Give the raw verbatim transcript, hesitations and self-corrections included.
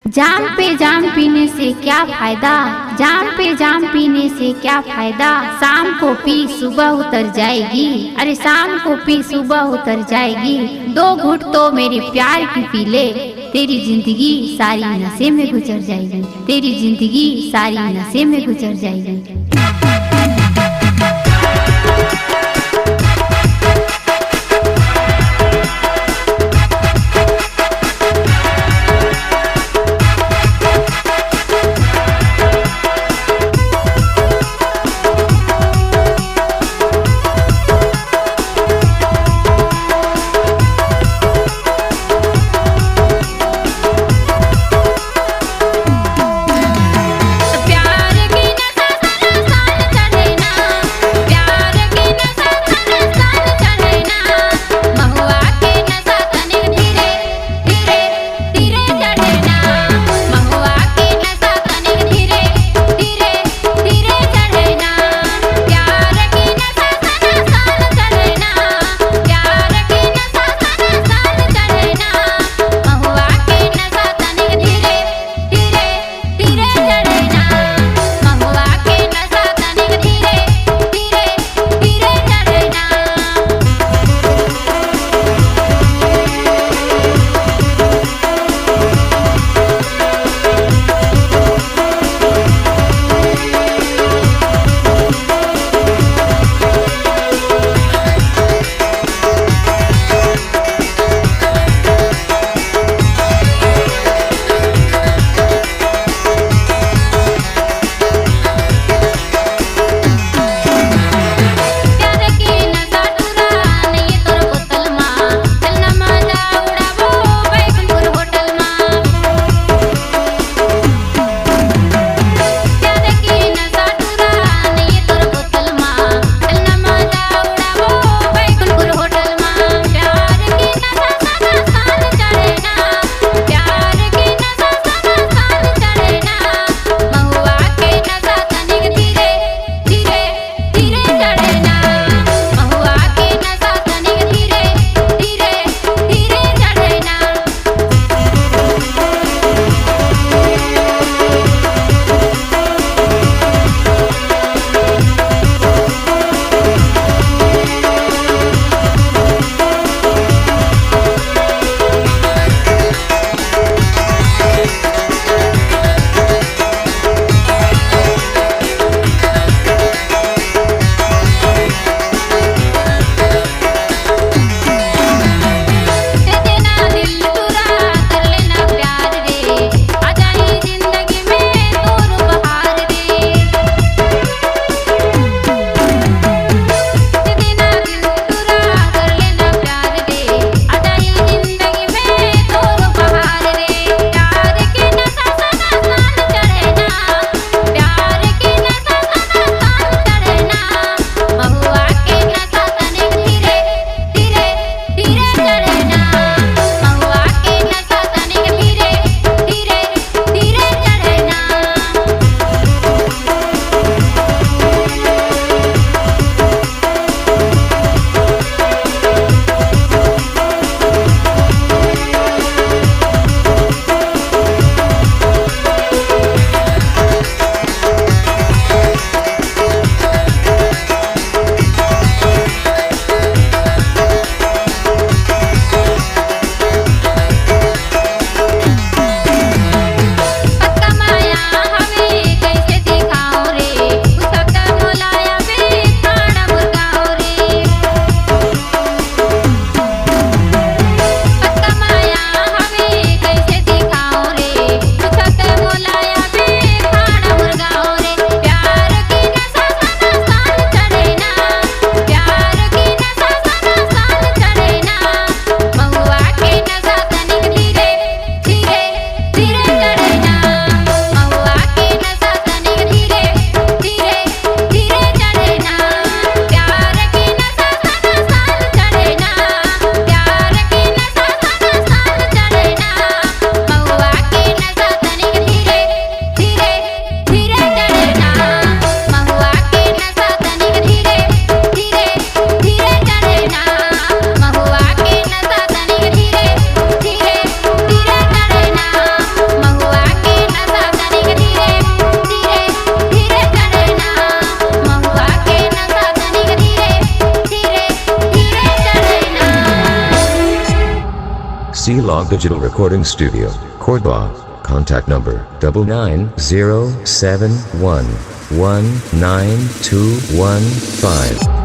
जाम पे जाम पीने से क्या फायदा, जाम पे जाम पीने से क्या फायदा। शाम को पी, सुबह उतर जाएगी। अरे, शाम को पी, सुबह उतर जाएगी। दो घूंट तो मेरे प्यार की पी ले, तेरी जिंदगी सारी नशे में गुजर जाएगी, तेरी जिंदगी सारी नशे में गुजर जाएगी। D Log Digital Recording Studio, Cordoba. Contact number double nine zero seven one one nine two one five.